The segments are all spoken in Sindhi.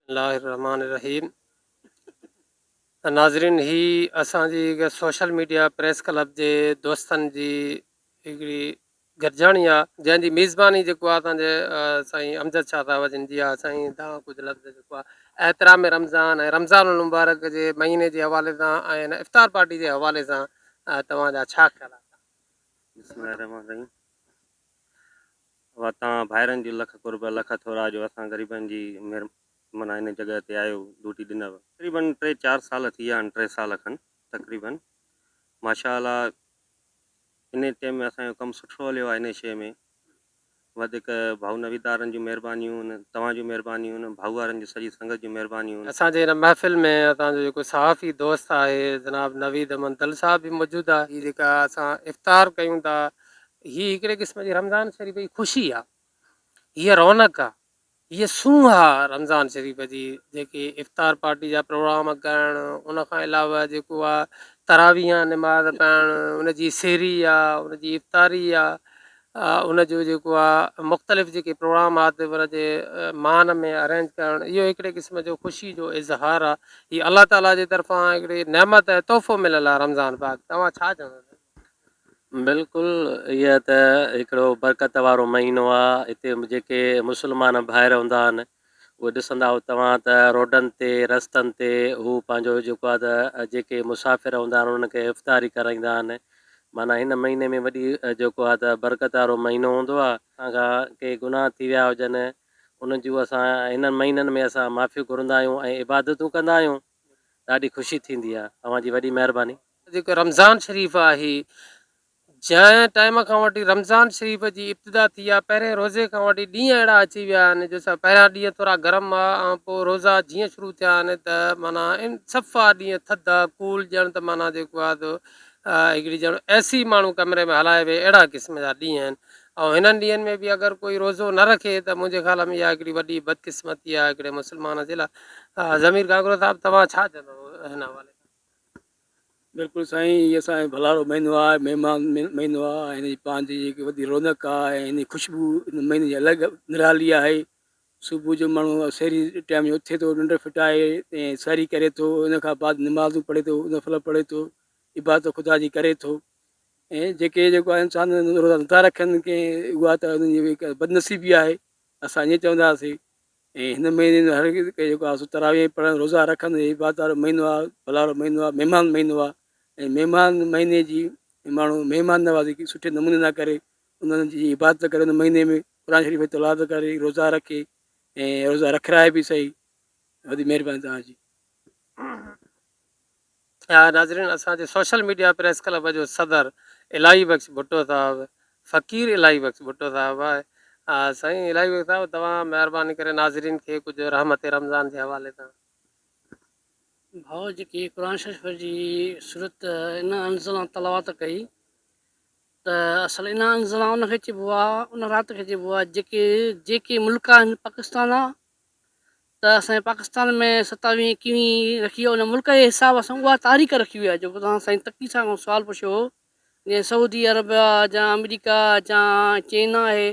الله الرحمٰن الرحيم ناظرين هي اسان جي هڪ سوشل ميڊيا پريس ڪلب جي دوستن جي هڪڙي گڏجاڻي آ جنهن جي ميزباني جيڪو آ اسان جي سائين امجد شاهه صاحب جن جي آ سائين توهان ڪجهه لفظ جيڪو آ احترام رمضان ۽ رمضان المبارڪ جي مهيني جي حوالي سان ۽ هن افطار پارٽي جي حوالي سان توهان جا ڇا خيال آ. بسم الله الرحمٰن الرحيم اها توهان ڀائرن جون لک قرب لک ٿورا جو اسان غريبن جي مھر معنيٰ هن جڳهه تي آيو ڊوٽي ڏنو. تقريبن ٽي چار سال ٿي ويا آهن ٽي سال کن تقريبن ماشاء الله انهي ٽيم ۾ اسان جو ڪم سٺو هليو آهي انهي شيء ۾ وڌيڪ ڀائو نويد وارن جون مھربانيون توهان جون مھربانيون ڀائو وارن جون سڄي سنگت جون مھربانيون. اسان جي هن محفل ۾ اسان جو جيڪو صحافي دوست آهي جناب نويد احمد دل صاحب به موجود آهي. هي جيڪا اسان افطار ڪيون ٿا هي هڪڙي قسم جي رمضان شريف جي خوشي آ، هيء رونق آ، هيء سونهن آ رمضان شريف جي، جيڪي افطار پارٽي جا پروگرام ڪرڻ، ان کان علاوه جيڪو آ تراويحان نماز پڙهڻ، ان جي سحري آ، ان جي افطاري آ، ان جو جيڪو آ مختلف جيڪي پروگرامات ان جي مان ۾ ارينج ڪرڻ، اهو هڪڙي قسم جو خوشي جو اظهار آ، هي الله تعاليٰ جي طرفان هڪڙي نعمت ۽ تحفو مليل آ رمضان پاڪ، توهان ڇا چوندو؟ بلڪل هيء ته هڪڙو برڪت وارو مهينو آ هتي جيڪي مسلمان ڀائر هوندا آهن اهي ڏسندا آهيو توهان ته روڊن تي رستن تي هو پنهنجو جيڪو آ ته جيڪي مسافر هوندا آهن انهن کي افطاري ڪرائيندا آهن معنيٰ هن مهيني ۾ وڏي جيڪو آ ته برڪت وارو مهينو هوندو آ اسان کان ڪي گناهه ٿي ويا هجن انهن جون اسان هنن مهينن ۾ اسان معافيون گهرندا آهيون ۽ عبادتون ڪندا آهيون ڏاڍي خوشي ٿيندي آ اوهان جي وڏي مهرباني. جيڪو رمضان شريف آهي جنهن ٽائيم کان وٺي رمضان شريف جي ابتدا ٿي آهي پهرين روزي کان وٺي ڏينهن اهڙا اچي ويا آهن جو سا پهريان ڏينهن ٿورا گرم هئا ۽ پوء روزا جيئن شروع ٿيا آهن ته معنيٰ ان صفا ڏينهن ٿڌا ڪول ڄڻ ته معنيٰ جيڪو آهي سو هڪڙي ڄڻ اي سي ماڻهو ڪمري ۾ هلائي ويهي اهڙا قسم جا ڏينهن آهن ۽ هنن ڏينهن ۾ به اگر ڪوئي روزو نه رکي ته منهنجي خيال ۾ اها هڪڙي وڏي بدقسمتي آهي هڪڙي مسلمان جي لاء ضمير گاگرو صاحب توهان ڇا چوندو هن حوالي سان. بلڪل سائين هي اسان جو ڀلارو مهينو آهي مهمان مهينو آهي هن جي پنهنجي جيڪي وڏي رونق آهي ۽ هن جي خوشبو هن مهيني جي الڳ نرالي آهي صبح جو ماڻهو سحري ٽائيم جو اٿي ٿو ننڊ ڦٽائي ۽ سحري ڪري ٿو ان کان بعد نمازون پڙهي ٿو نفل پڙهي ٿو عبادت خدا جي ڪري ٿو ۽ جيڪي جيڪو انسان روزا نٿا رکن ڪنهن اها ته انهن جي هڪ بدنصيبي آهي اسان ائين چونداسين ۽ هن مهيني ۾ هر هڪ جيڪو آهي سو تراويح پڙهن روزا رکن هي عبادت وارو مهينو آهي ڀلارو مهينو آهي مهمان مهينو آهي ۽ مهمان مهيني جي ماڻهو مهمان نوازي سٺي نموني سان ڪري انهن جي عبادت ڪري ان مهيني ۾ قرآن شريف جي تلاوت ڪري روزا رکي ۽ روزا رکرائي به سهي وڏي مهرباني توهان جي. ناظرين اسان جي سوشل ميڊيا پريس ڪلب جو صدر الاهي بخش ڀٽو صاحب فقير الاهي بخش ڀٽو صاحب آهي سائين الاهي بخش صاحب توهان مهرباني ڪري ناظرين کي ڪجهه رحمت رمضان جي حوالي سان. ڀائو جيڪي قرآن شريف جي سورت انا انزلنا تلاوت ڪئي ته اصل انا انزلنا ان کي چئبو آ ان رات کي چئبو آ جيڪي جيڪي ملڪ آهن پاڪستان آ ته اسان جي پاڪستان ۾ ستاويهين ايڪويهين رکي ان ملڪ جي حساب سان اها تاريخ رکي وئي آهي جيڪو توهان سائين تقي صاحب کان سوال پڇيو هو جيئن سعودي عرب آ يا آمريڪا يا چين آهي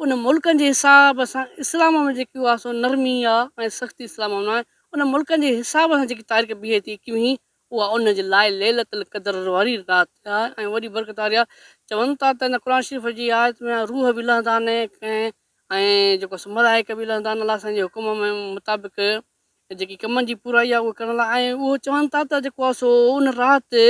ان ملڪن جي حساب سان اسلام ۾ جيڪو آهي سو نرمي آ ۽ سختي اسلام ۾ ناهي ان ملڪن جي حساب سان جيڪي تاريخ بيهي ٿي ايڪويهين اها ان جي لاء ليلة القدر واري رات آهي ۽ وڏي برڪت واري آهي چون ٿا ته ان قرآن شريف جي آيت ۾ روح به لهندا آهن ڪنهن ۽ جيڪو سو ملائڪ به لهندا آهن الله سائين جي حڪم ۾ مطابق جيڪي ڪمن جي پورائي آهي اهو ڪرڻ لاء ۽ اهو چون ٿا ته جيڪو آهي سو ان رات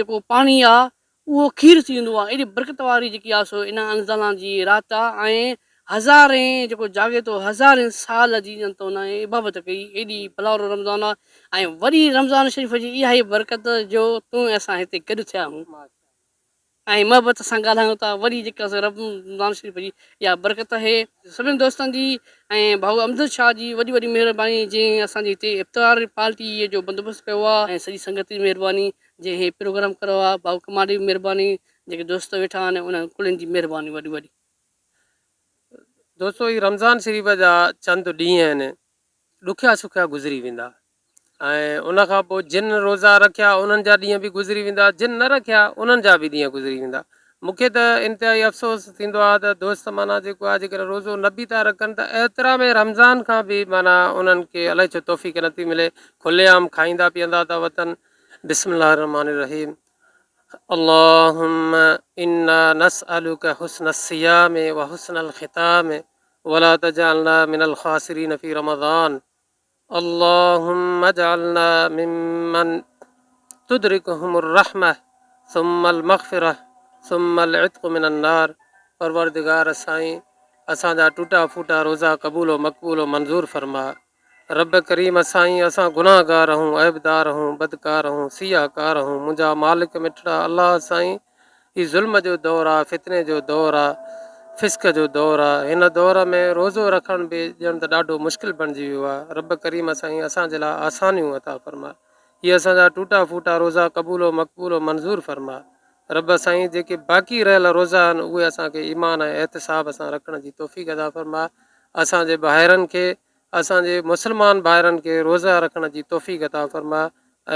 جيڪو پاڻي آهي اهو کير ٿي ويندو آهي ايڏي برڪت واري جيڪي آهي سو ان انزلان جي رات آهي ۽ هزارين جيڪو جاڳي ٿو هزارين سال جي ڄڻ ته ان عبادت ڪئي ايڏي ڀلارو رمضان آهي ۽ وري رمضان شريف جي اها ئي برڪت جو تون ۽ اسان هتي گڏ ٿيا آهيون. ۽ محبت سان ڳالهايون ٿا وري جيڪا سو رمضان شريف جي اها برڪت آهي سڀني دوستن جي ۽ ڀائو امجد شاهه جي وڏي وڏي مهرباني جنهن اسان جي هتي افطار پارٽي جو بندوبست ڪيو آهي ۽ سڄي سنگت جي مهرباني جنهن هي پروگرام ڪرايو آهي ڀائو ڪمانڊي جي مهرباني جيڪي دوست ويٺا آهن انهن ڪلين جي مهرباني وڏي وڏي. دوستو هي رمضان شريف جا چند ڏينهن آهن ڏکيا سکيا گذري ويندا ۽ ان کان پوء جن روزا رکيا انهن جا ڏينهن به گذري ويندا جن نه رکيا انهن جا به ڏينهن گذري ويندا. مون کي ته انتهائي افسوس ٿيندو آهي ته دوست معنيٰ جيڪو آهي جيڪڏهن روزو نه به ٿا رکن ته احترام رمضان کان به معنيٰ انهن کي الائي ڇو توفيق نه ٿي ملي کلي عام کائيندا پيئندا ٿا وتن بسم الله الرحمٰن الرحيم اللهم انا نسألک حسن الصيام وحسن الختام ولا تجعلنا من الخاسرين في رمضان اللهم اجعلنا ممن تدرڪهم الرحمة ثم المغفرة ثم العتق من النار پروردگار سائين اسان جا ٽوٽا ڦوٽا روزا قبول و مقبول و منظور فرماء رب ڪريم سائين اسان گناهگار هون عيبدار هون بدڪار هون سياه ڪار هون منهنجا مالڪ مٺڙا الله سائين هي ظلم جو دور آ، فتني جو دور آ، فسق جو دور آ، هن دور ۾ روزو رکڻ به ڄڻ ته ڏاڍو مشڪل بڻجي ويو آ، رب ڪريم سائين اسان جي لاء آسانيون عطا فرماء، هي اسان جا ٽوٽا ڦوٽا روزا قبول و مقبول و منظور فرماء، رب سائين جيڪي باقي رهيل روزا آهن اهي اسان کي ايمان ۽ احتساب سان رکڻ جي توفيق عطا فرماء، اسان جي ڀائرن کي اسان جي مسلمان ڀائرن کي روزا رکڻ جي توفيق عطا فرماء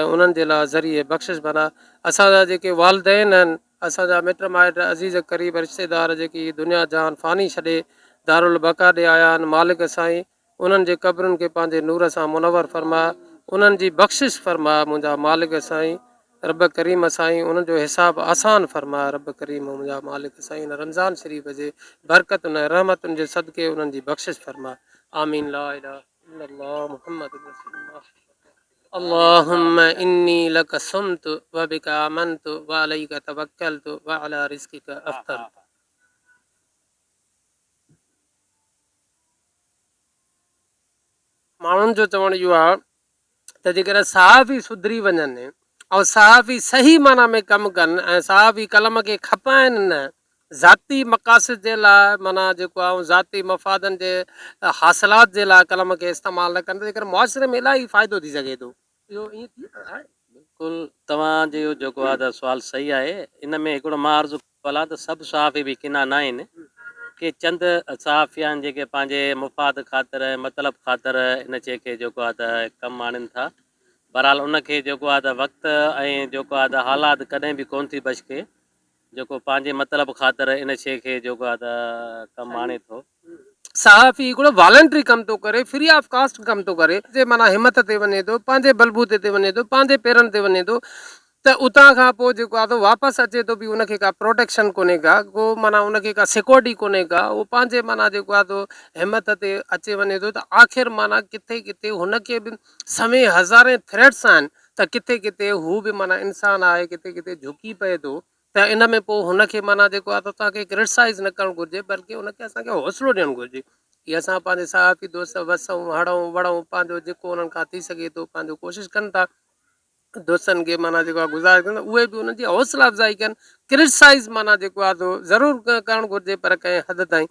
۽ انهن جي لاء ذريعي بخشش بناء. اسان جا جيڪي والدين آهن، اسان جا مٽ مائٽ، عزيز قريب رشتيدار جيڪي هي دنيا جهان فاني ڇڏي دارالبقا ڏي آيا آهن، مالڪ سائين انهن جي قبرن کي پنهنجي نور سان منور فرماء، انهن جي بخشش فرماء منهنجا مالڪ سائين. رب ڪريم سائين انهن جو حساب آسان فرماء رب ڪريم منهنجا مالڪ سائين ان رمضان شريف جي برڪتن ۽ رحمتن جي صدقي انهن جي بخشش فرماء آمين لا اله الا الله محمد رسول الله اللهم اني لک صمت وبک آمنت وعليک توکلت وعلي رزقک افطرت. ماڻهن جو چوڻ اهو آهي ته جيڪڏهن صحافي سڌري وڃن ۽ صحافي صحيح معنيٰ ۾ ڪم ڪن ۽ صحافي قلم کي کپائن نه ذاتي مقاصد جي لاء معنيٰ جيڪو آهي ذاتي مفادن جي حاصلات جي لاء قلم کي استعمال نه ڪن ته جيڪڏهن معاشري ۾ الاهي فائدو ٿي سگهي ٿو اهو ائين ٿي آهي. بلڪل توهان جو جيڪو آهي ته سوال صحيح آهي ان ۾ هڪڙو مان عرض ڀلا ته سڀ صحافي به ڪنا ناهن، ڪي چند صحافي آهن جيڪي پنهنجي مفاد خاطر ۽ مطلب خاطر ان شيء کي جيڪو آهي ته ڪم آڻين ٿا. بهرحال ان کي جيڪو آهي ته وقت ۽ جيڪو آهي ته حالات ڪڏهن به ڪونه ٿي بشڪي جيڪو پنهنجي مطلب خاطر ان شيء کي جيڪو آهي ته ڪم آڻي ٿو. صحافي هڪڙو والنٽري ڪم ٿو ڪري، فري آف ڪاسٽ ڪم ٿو ڪري، جي معنيٰ همت تي وڃي ٿو، پنهنجي بلبوتي تي وڃي ٿو، پنهنجي پيرن تي وڃي ٿو ته اتان کان پوء جيڪو آهي سو واپس اچي ٿو به ان کي ڪا پروٽيڪشن ڪونهي ڪا، ڪو معنيٰ ان کي ڪا سيڪورٽي ڪونهي ڪا، اهو پنهنجي معنيٰ جيڪو آهي سو همت تي اچي وڃي ٿو ته آخر معنيٰ ڪٿي ڪٿي هن کي به سوين هزارين ٿريٽس آهن ته ڪٿي ڪٿي هو به معنيٰ انسان آهي ڪٿي ڪٿي جهڪي پئي ٿو ته ان ۾ پوء هن کي معنيٰ جيڪو آهي ته اسان کي ڪرٽسائيز نه ڪرڻ گهرجي بلڪه ان کي اسان کي حوصلو ڏيڻ گهرجي. هي اسان پنهنجي صحافي دوست وسئون هڙئون وڙئون پنهنجو جيڪو انهن کان ٿي سگهي ٿو پنهنجو ڪوشش ڪن ٿا دوستن کي معنيٰ جيڪو آهي گذارش ڪن ٿا اهي به انهن جي حوصلا افزائي ڪن ڪرٽسائيز معنيٰ جيڪو آهي سو ضرور ڪرڻ گهرجي پر ڪنهن حد تائين.